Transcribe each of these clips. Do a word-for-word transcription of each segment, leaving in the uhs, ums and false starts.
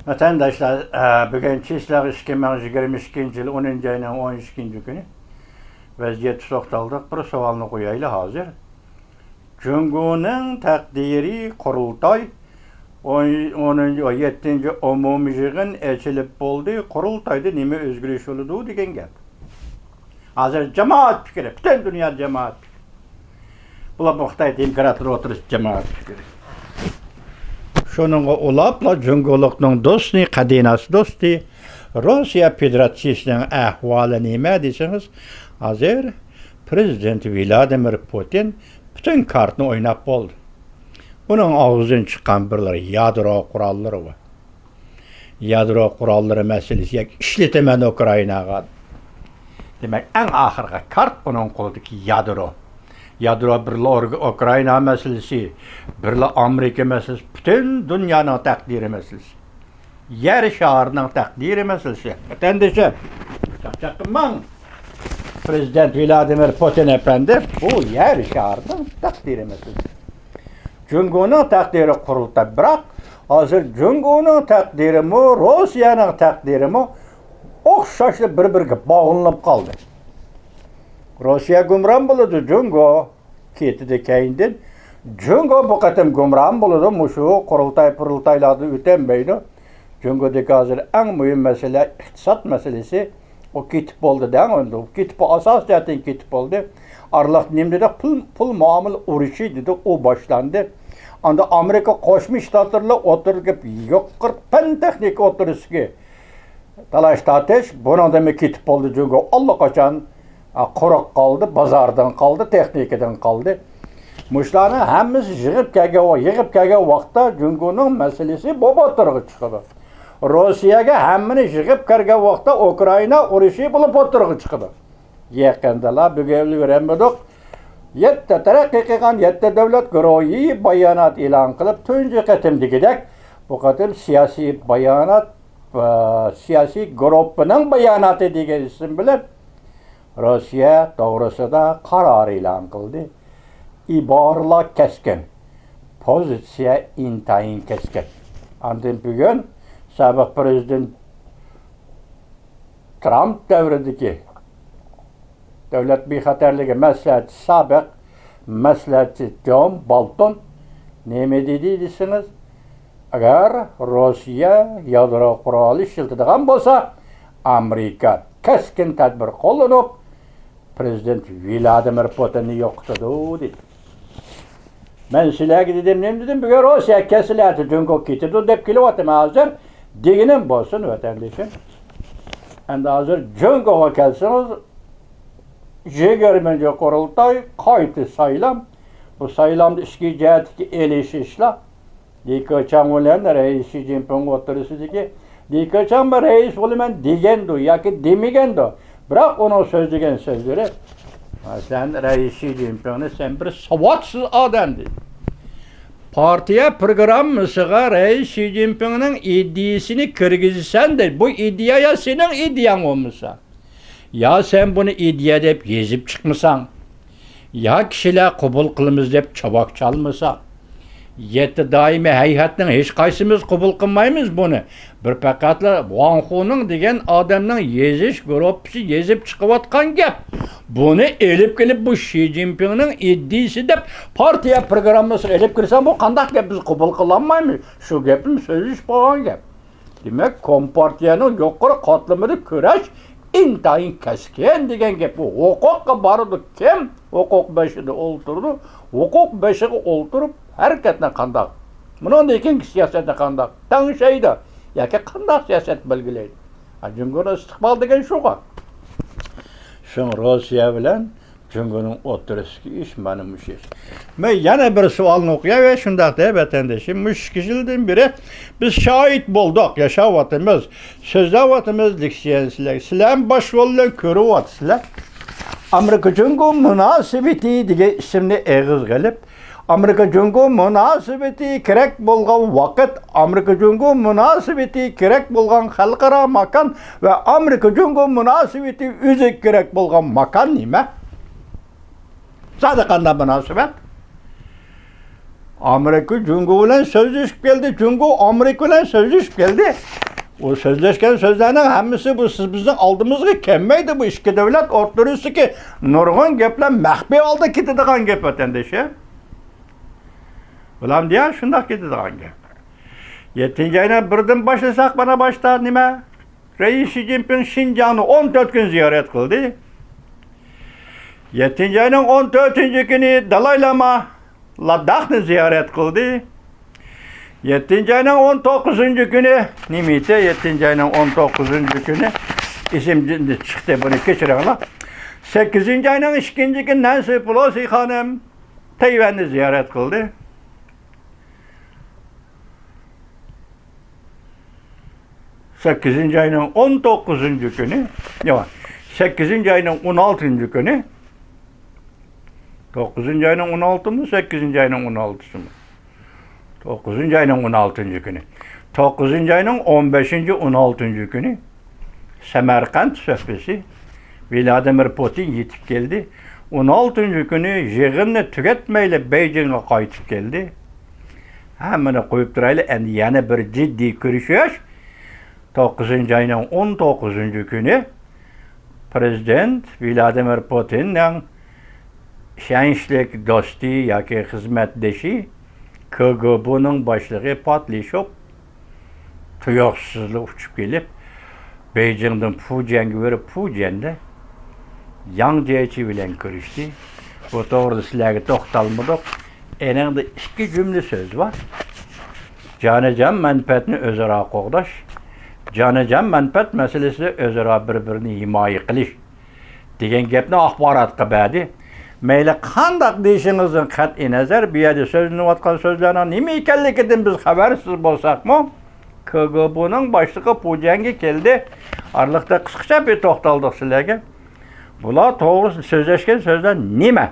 ۋەتەنداشلار، ئە، بۈگۈن چىسلاغ ئىككى مىڭ يىگىرمە ئىككىنچى يىل ئونىنچى ئاينىڭ ئون ئىككىنچى كۈنى ۋەزىيەتكە توختالدۇق. بىر سوئالنى قويايلى ھازىر. جۇڭگونىڭ تەقدىرى قۇرۇلتاي، ئون، ئونىنچى، يەتتىنچى ئومۇمىي يىغىن ئېچىلىپ بولدى، قۇرۇلتايدا نېمە ئۆزگىرىش بولىدۇ دېگەن گەپ. ھازىر جامائەت پىكرى، پۈتۈن دۇنيا جامائەت پىكرى. بۇلار بۇ خىتاي دېموكراتلىرى ئوتتۇرىسىدا جامائەت پىكرى. شۇنىڭغا ئۇلاپلا جۇڭگولۇقنىڭ دوستى، قەدىناسى دوستى، روسىيە فېدېراتسىيىسىنىڭ ئەھۋالى نېمە دېسىڭىز، ھازىر پىرېزىدېنت ۋلادىمىر پۇتىن پۈتۈن كارتىنى ئويناپ بولدى. ئۇنىڭ ئاغزىدىن چىققان بىرلىرى يادرو قوراللىرى بار. يادرو قوراللىرى مەسىلىسى ياكى ئىشلىتىمەن ئۇكرائىناغا. دېمەك، ئەڭ ئاخىرقى كارت ئۇنىڭ قولىدىكى يادرو. يادرو بىرلا ئورگ-، ئۇكرائىنا مەسىلىسى، بىرلا ئامېرىكا مەسىلىسى، پۈتۈن دۇنيانىڭ تەقدىرى مەسىلىسى. يەر شارىنىڭ تەقدىرى مەسىلىسى. ۋەتەندىشىم، چاقچاق قىلماڭ. پىرېزىدېنت ۋلادىمىر پۇتىن ئەپەندى، بۇ يەر شارىنىڭ تەقدىرى مەسىلىسى. جۇڭگونىڭ تەقدىرى قۇرۇلتاي، بىراق ھازىر جۇڭگونىڭ تەقدىرىمۇ، روسىيەنىڭ تەقدىرىمۇ ئوخشاشلا بىر-بىرىگە باغلىنىپ قالدى. روسىيە گۇمران بولىدۇ، جۇڭگو كېتىدۇ كەينىدىن. جۇڭگو بۇ قېتىم گۇمران بولىدۇ، مۇشۇ قۇرۇلتاي-پۇرۇلتايلاردىن ئۆتەلمەيدۇ. جۇڭگودىكى ھازىر ئەڭ مۇھىم مەسىلە ئىقتىساد مەسىلىسى. ئۇ كېتىپ بولدى دەڭ ئەمدى. ئۇ كېتىپ، ئاساسىي جەھەتتىن كېتىپ بولدى. ئارىلىق نېمە دېدۇق؟ پۇل، پۇل مۇئامىلە ئۇرۇشى دېدۇق، ئۇ باشلاندى. ئاندا ئامېرىكا قوشما شتاتلىرىلا ئوتتۇرىدىكى يۇقىرى پەن تېخنىكا ئوتتۇرىسىدىكى تالاش تارتىش، بۇنىڭدىنمۇ كېتىپ بولدى جۇڭگو. ئاللىقاچان، ئا، قۇرۇق قالدى، بازاردىن قالدى، تېخنىكىدىن قالدى. مۇشۇلارنىڭ ھەممىسى يىغىپ كەلگەن ۋا-، يىغىپ كەلگەن ۋاقىتتا جۇڭگونىڭ مەسىلىسى بۇ ئوتتۇرىغا چىقىدۇ. روسىيەگە ھەممىنى يىغىپ كەلگەن ۋاقىتتا ئۇكرائىنا ئۇرۇشى بولۇپ ئوتتۇرىغا چىقىدۇ. يېقىندىلا بۈگۈن ئۆگەنمىدۇق. يەتتە تەرەققىي قىلغان يەتتە دۆلەت گۇرۇھى بايانات ئېلان قىلىپ، تۇنجى قېتىم دېگۈدەك، بۇ قېتىم سىياسىي بايانات، ئە، سىياسىي گۇرۇپپىنىڭ باياناتى دېگەن ئىسىم بىلەن روسىيە توغرىسىدا قارار ئېلان قىلدى. ئىبارىلەر كەسكىن، پوزىتسىيە ئىنتايىن كەسكىن. ئاندىن بۈگۈن سابىق پىرېزىدېنت ترامپ دەۋرىدىكى دۆلەت بىخەتەرلىكى مەسلىھەتچىسى، سابىق مەسلىھەتچى جون بولتون نېمە دېدى دېسىڭىز، ئەگەر روسىيە يادرو قورالى ئىشلىتىدىغان بولسا، ئامېرىكا كەسكىن تەدبىر قوللىنىپ، پىرېزىدېنت ۋلادىمىر پۇتىننى يوقىتىدۇ دېدى. مەن سىلەرگە دېدىم، نېمە دېدىم؟ بۈگۈن روسىيە كەتسىلە، ئەتە جۇڭگو كېتىدۇ دەپ كېلىۋاتىمەن ھازىر. دېگىنىم بولسۇن، ۋەتەندىشىم. ئەمدى ھازىر جۇڭگوغا كەلسىڭىز، يىگىرمىنچى قۇرۇلتاي، قايتا سايلام. بۇ سايلامدا ئىچكى جەھەتتىكى ئېلىشىشلار، لى كېچاڭ بىلەن رەئىس شى جىنپىڭ ئوتتۇرىسىدىكى، لى كېچاڭ مەن رەئىس بولىمەن دېگەندۇ ياكى دېمىگەندۇ، بىراق ئۇنىڭ سۆزلىگەن سۆزلىرى، سەن رەئىس شى جىنپىڭنى، سەن بىر ساۋاتسىز ئادەم دېدى. پارتىيە پروگراممىسىغا رەئىس شى جىنپىڭنىڭ ئىدىيىسىنى كىرگۈزىسەن دەيدۇ. بۇ ئىدىيە يا سېنىڭ ئىدىيەڭ بولمىسا، يا سەن بۇنى ئىدىيە دەپ يېزىپ چىقمىساڭ، يا كىشىلەر قوبۇل قىلىمىز دەپ چاۋاك چالمىسا، يەتتە دائىمىي ھەيئەتنىڭ ھېچقايسىمىز قوبۇل قىلمايمىز بۇنى. بىر پەقەتلا ۋاڭ خۇنىڭ دېگەن ئادەمنىڭ يېزىش گۇرۇپپىسى يېزىپ چىقىۋاتقان گەپ. بۇنى ئېلىپ كېلىپ، بۇ شى جىنپىڭنىڭ ئىدىيىسى دەپ پارتىيە پروگراممىسىغا ئېلىپ كىرسەڭ، بۇ قانداق گەپ؟ بىز قوبۇل قىلالمايمىز. شۇ گەپنى سۆزلىشىپ قالغان گەپ. دېمەك، كومپارتىيەنىڭ يۇقىرى قاتلىمىدا كۈرەش ئىنتايىن كەسكىن دېگەن گەپ. بۇ ھوقۇققا بارىدۇ. كىم ھوقۇق بېشىدا ئولتۇرىدۇ؟ ھوقۇق بېشىغا ئولتۇرۇپ، ھەرىكەتنى قانداق؟ بۇنىڭدىن كېيىنكى سىياسەتنى قانداق تەڭشەيدۇ؟ ياكى قانداق سىياسەت بەلگىلەيدۇ؟ ھە، جۇڭگونىڭ ئىستىقبالى دېگەن شۇغۇ. شۇڭا روسىيە بىلەن جۇڭگونىڭ ئوتتۇرىسىدىكى ئىش مانا مۇشۇ ئىش. مەن يەنە بىر سوئالنى ئوقۇياي، شۇنداق دەپ، ۋەتەندىشىم، مۇشۇ ئىككى يىلدىن بېرى بىز شاھىت بولدۇق، ياشاۋاتىمىز، سۆزلەۋاتىمىز، لېكسىيەنى سىلەر، سىلەرمۇ باش رول بىلەن كۆرۈۋاتىسىلەر. ئامېرىكا جۇڭگو مۇناسىۋىتى دېگەن ئىسىمنى ئېغىزغا ئېلىپ، ئامېرىكا جۇڭگو مۇناسىۋىتى كېرەك بولغان ۋاقىت، ئامېرىكا جۇڭگو مۇناسىۋىتى كېرەك بولغان خەلقئارا ماكان ۋە ئامېرىكا جۇڭگو مۇناسىۋىتى ئۆزى كېرەك بولغان ماكان نېمە؟ زادى قانداق مۇناسىۋەت؟ ئامېرىكا جۇڭگو بىلەن سۆزلىشىپ كەلدى، جۇڭگو ئامېرىكا بىلەن سۆزلىشىپ كەلدى. ئۇ سۆزلەشكەن سۆزلەرنىڭ ھەممىسى بۇ سىز بىزنىڭ ئالدىمىزغا كەلمەيدۇ. بۇ ئىككى دۆلەت ئوتتۇرىسىدىكى نۇرغۇن گەپلەر مەخپىي ھالدا كېتىدىغان گەپ، ۋەتەندىشىم. بۇلام دېگەن شۇنداق كېتىدىغان گەپ. يەتتىنچى ئاينىڭ بىردىن باشلىساق، مانا باشتا نېمە؟ رەئىس شى جىنپىڭ شىنجاڭنى ئون تۆت كۈن زىيارەت قىلدى. يەتتىنچى ئاينىڭ ئون تۆتىنچى كۈنى دالاي لاما لاداخنى زىيارەت قىلدى. يەتتىنچى ئاينىڭ ئون توققۇزىنچى كۈنى، نېمە ئىدى؟ يەتتىنچى ئاينىڭ ئون توققۇزىنچى كۈنى ئېسىمدىن چىقتى، بۇنى كەچۈرۈڭلار. سەككىزىنچى ئاينىڭ ئىككىنچى كۈنى نەنسى پېلوسى خانىم تەيۋەننى زىيارەت قىلدى. سەككىزىنچى ئاينىڭ ئون توققۇزىنچى كۈنى، ياق، سەككىزىنچى ئاينىڭ ئون ئالتىنچى كۈنى، توققۇزىنچى ئاينىڭ ئون ئالتىمۇ، سەككىزىنچى ئاينىڭ ئون ئالتىسىمۇ؟ توققۇزىنچى ئاينىڭ ئون ئالتىنچى كۈنى. توققۇزىنچى ئاينىڭ ئون بەشىنچى، ئون ئالتىنچى كۈنى سەمەرقەنت سۆھبىتى، ۋلادىمىر پۇتىن يېتىپ كەلدى. ئون ئالتىنچى كۈنى يىغىننى تۈگەتمەيلا بېيجىڭغا قايتىپ كەلدى. ھەممىنى قويۇپ تۇرايلى، ئەمدى يەنە بىر جىددىي كۆرۈشۈش. توققۇزىنچى ئاينىڭ ئون توققۇزىنچى كۈنى پرېزىدېنت ۋلادىمىر پۇتىننىڭ ئىشەنچلىك دوستى ياكى خىزمەتدىشى، ك گ بنىڭ باشلىقى پاتلىشوف تۇيۇقسىزلا ئۇچۇپ كېلىپ، بېيجىڭدىن پۇجيەنگە بېرىپ، پۇجيەندە ياڭ جيېچى بىلەن كۆرۈشتى. بۇ توغرىدا سىلەرگە توختالمىدۇق. ئېنىڭدا ئىككى جۈملە سۆز بار. جانىجان مەنپەئەتنى ئۆزئارا قوغداش، جانىجان مەنپەئەت مەسىلىسىدە ئۆزئارا بىر-بىرىنى ھىمايە قىلىش دېگەن گەپنى ئاخباراتقا بەردى. مەيلى قانداق دېيىشىڭىزدىن قەتئىي نەزەر، بۇ يەردە سۆزلىنىۋاتقان سۆزلەرنىڭ نېمە ئىكەنلىكىدىن بىز خەۋەرسىز بولساقمۇ، ك گ بنىڭ باشلىقى پۇجيەنگە كەلدى. ئارىلىقتا قىسقىچە بىر توختالدۇق سىلەرگە. بۇلار توغرىسىدا سۆزلەشكەن سۆزلەر نېمە؟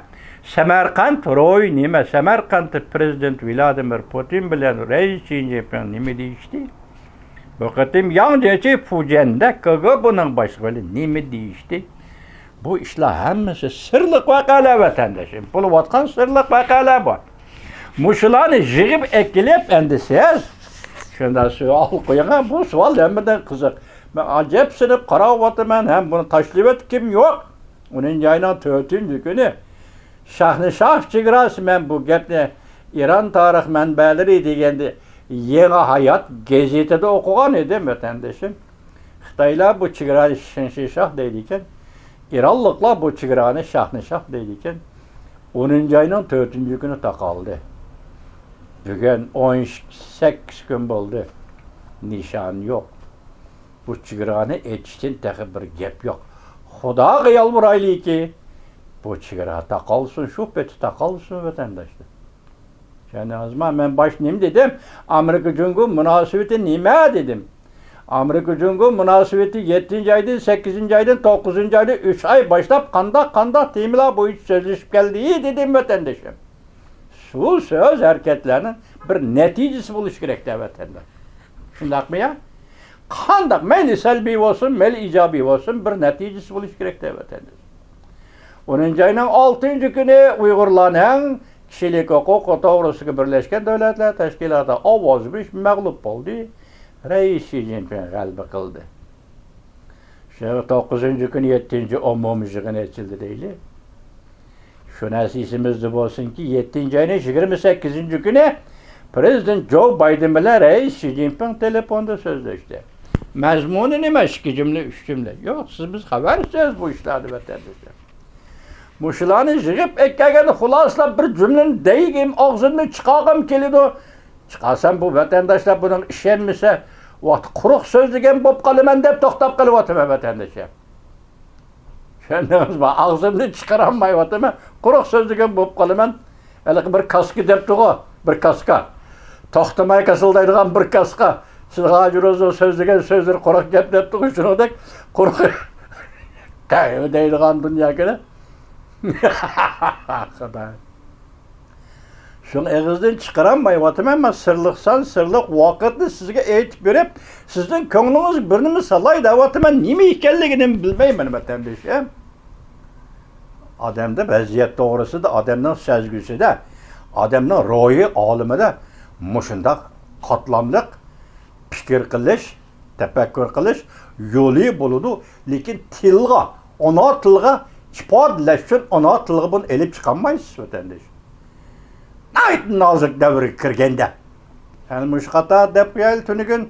سەمەرقەنت روھى نېمە؟ سەمەرقەنتتە پرېزىدېنت ۋلادىمىر پۇتىن بىلەن رەئىس شى جىنپىڭ نېمە دېيىشتى؟ بۇ قېتىم ياڭ جيېچى پۇجيەندە ك گ بنىڭ باشلىقى بىلەن نېمە دېيىشتى؟ بۇ ئىشلار ھەممىسى سىرلىق ۋەقەلەر، ۋەتەنداشلىرىم. بولۇۋاتقان سىرلىق ۋەقەلەر بۇ. مۇشۇلارنى يىغىپ ئەكېلىپ، ئەمدى سىز شۇنداق سوئال قويۇڭ. بۇ سوئال ھەممىدىن قىزىق. مەن ئەجەبسىنىپ قاراۋاتىمەن ھەم بۇنى تاشلىۋەتكۈم يوق. ئونىنچى ئاينىڭ تۆتىنچى كۈنى شاھنى شاھ چېگراسى، مەن بۇ گەپنى ئىران تارىخ مەنبەلىرى دېگەندە يېڭى ھايات گېزىتىدە ئوقۇغان ئىدىم، ۋەتەندىشىم. خىتايلار بۇ چېگرانى شىنشى شاھ دەيدىكەن، ئىرانلىقلار بۇ چېگرانى شاھنى شاھ دەيدىكەن. ئونىنچى ئاينىڭ تۆتىنچى كۈنى تاقالدى. بۈگۈن ئون سەككىز كۈن بولدى. نىشان يوق. بۇ چېگرانى ئېچىشتىن تېخى بىر گەپ يوق. خۇداغا يالۋۇرايلىكى، بۇ چېگرا تاقالسۇن، شۇ پېتى تاقالسۇن، ۋەتەنداشلار. چۈشەندىڭىزمۇ؟ مەن باشتا نېمە دېدىم؟ ئامېرىكا جۇڭگو مۇناسىۋىتى نېمە دېدىم؟ ئامېرىكا جۇڭگو مۇناسىۋىتى يەتتىنچى ئايدىن، سەككىزىنچى ئايدىن، توققۇزىنچى ئايدىن ئۈچ ئاي باشلاپ قانداق، قانداق تېمىلار بويىچە سۆزلىشىپ كەلدى دېدىم، ۋەتەندىشىم. شۇ سۆز ھەرىكەتلەرنىڭ بىر نەتىجىسى بولۇشى كېرەك دە، ۋەتەنداش. شۇنداقمۇ يا؟ قانداق، مەيلى سەلبىي بولسۇن، مەيلى ئىجابىي بولسۇن، بىر نەتىجىسى بولۇشى كېرەك دە، ۋەتەنداش. ئونىنچى ئاينىڭ ئالتىنچى كۈنى ئۇيغۇرلارنىڭ كىشىلىك ھوقۇقى توغرىسىدىكى بىرلەشكەن دۆلەتلەر تەشكىلاتى ئاۋاز بېرىش مەغلۇپ بولدى. رەئىس شى جىنپىڭ غەلىبە قىلدى. شۇ توققۇزىنچى كۈنى يەتتىنچى ئومۇمىي يىغىن ئېچىلدى دەيلى. شۇ نەرسە ئېسىمىزدە بولسۇنكى، يەتتىنچى ئاينىڭ يىگىرمە سەككىزىنچى كۈنى پرېزىدېنت جو بايدېن بىلەن رەئىس شى جىنپىڭ تېلېفوندا سۆزلەشتى. مەزمۇنى نېمە؟ ئىككى جۈملە، ئۈچ جۈملە؟ يوق، سىز بىز خەۋەرسىز بۇ ئىشلاردا، ۋەتەنداشلار. مۇشۇلارنى يىغىپ ئەكەلگەندە خۇلاسىلاپ بىر جۈملىنى دەيگىم، ئاغزىمدىن چىقارغۇم كېلىدۇ. چىقارسام بۇ ۋەتەنداشلار بۇنىڭغا ئىشەنمىسە، ۋاقىت قۇرۇق سۆزلىگەن بولۇپ قالىمەن دەپ توختاپ قېلىۋاتىمەن، ۋەتەنداشلار. چۈشەندىڭىزمۇ؟ ئاغزىمدىن چىقىرالمايۋاتىمەن. قۇرۇق سۆزلىگەن بولۇپ قالىمەن. ھېلىقى بىر كاسكا دەپتىغۇ، بىر كاسكا. توختىماي كاسىلدايدىغان بىر كاسكا. سىز ھازىر ئۆزىڭىز سۆزلىگەن سۆزلىرى قۇرۇق گەپ دەپتىغۇ، شۇنىڭدەك قۇرۇق قەھۋە دەيدىغان دۇنيا كۈنى. خۇداي. شۇڭا ئېغىزدىن چىقىرالمايۋاتىمەن، مەن سىرلىقسان سىرلىق ۋاقىتنى سىزگە ئېيتىپ بېرىپ، سىزنىڭ كۆڭلىڭىزگە بىر نېمە سالاي دەۋاتىمەن، نېمە ئىكەنلىكىنى بىلمەيمەن، ۋەتەندىشىم. ئادەمدە ۋەزىيەت توغرىسىدا، ئادەمنىڭ سەزگۈسىدە، ئادەمنىڭ روھىي ئالىمىدە مۇشۇنداق قاتلاملىق پىكىر قىلىش، تەپەككۇر قىلىش يولى بولىدۇ، لېكىن تىلغا، ئانا تىلغا ئىپادىلەش ئۈچۈن ئانا تىلغا بۇنى ئېلىپ چىقالمايسىز، ۋەتەنداش. ناھايىتى نازۇك دەۋرگە كىرگەندە. يەنە مۇشۇ قاتار دەپ قويايلى، تۈنۈگۈن،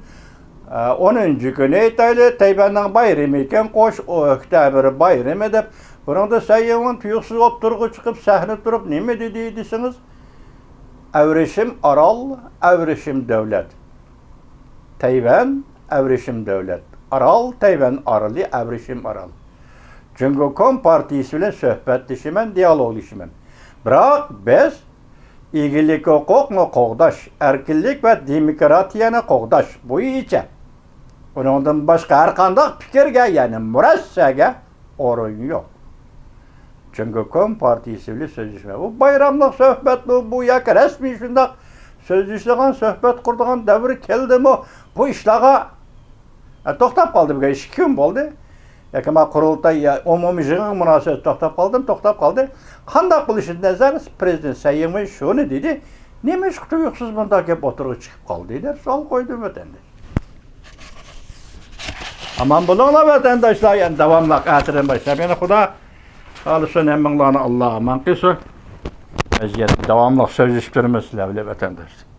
ئە، ئونىنچى كۈنى ئېيتايلى، تەيۋەننىڭ بايرىمى ئىكەن، قوش ئۆكتەبىر بايرىمى دەپ. بۇنىڭدا سەي يىڭۋېن تۇيۇقسىز ئوتتۇرىغا چىقىپ، سەھنە تۇرۇپ نېمە دېدى دېسىڭىز، ئەۋرىشىم ئارال، ئەۋرىشىم دۆلەت. تەيۋەن، ئەۋرىشىم دۆلەت. ئارال، تەيۋەن ئارىلى، ئەۋرىشىم ئارال. جۇڭگو كومپارتىيىسى بىلەن سۆھبەتلىشىمەن، دىيالوگلىشىمەن. بىراق بىز ئىگىلىك ھوقۇقنى قوغداش، ئەركىنلىك ۋە دېموكراتىيەنى قوغداش بويىچە ئۇنىڭدىن باشقا ھەرقانداق پىكىرگە، يەنى مۇرەسسەگە ئورۇن يوق. جۇڭگو كومپارتىيىسى بىلەن سۆزلىشىمەن. بۇ بايراملىق سۆھبەتمۇ بۇ ياكى رەسمىي شۇنداق سۆزلىشىدىغان، سۆھبەت قۇرىدىغان دەۋر كەلدىمۇ؟ بۇ ئىشلارغا، ئە، توختاپ قالدى. بۈگۈن ئىككى كۈن بولدى. ياكى ما قۇرۇلتاي، يا ئومۇمىي يىغىنغا مۇناسىۋەتلىك توختاپ قالدىمۇ؟ توختاپ قالدى. قانداق بولۇشىدىن نەزەر، پىرېزىدېنت سەي يىڭۋېن شۇنى دېدى. نېمىشقا تۇيۇقسىز بۇنداق گەپ ئوتتۇرىغا چىقىپ قالدى دەپ سوئال قويدۇم، ۋەتەنداش. ئامان بولۇڭلار، ۋەتەنداشلار. يەنە داۋاملىق ئەتىدىن باشلاپ، يەنە خۇدا خالىسۇن، ھەممىڭلارنى ئاللا ئامان قىلسۇن. ۋەزىيەتنى داۋاملىق سۆزلىشىپ تۇرىمىز سىلەر بىلەن، ۋەتەنداشلار.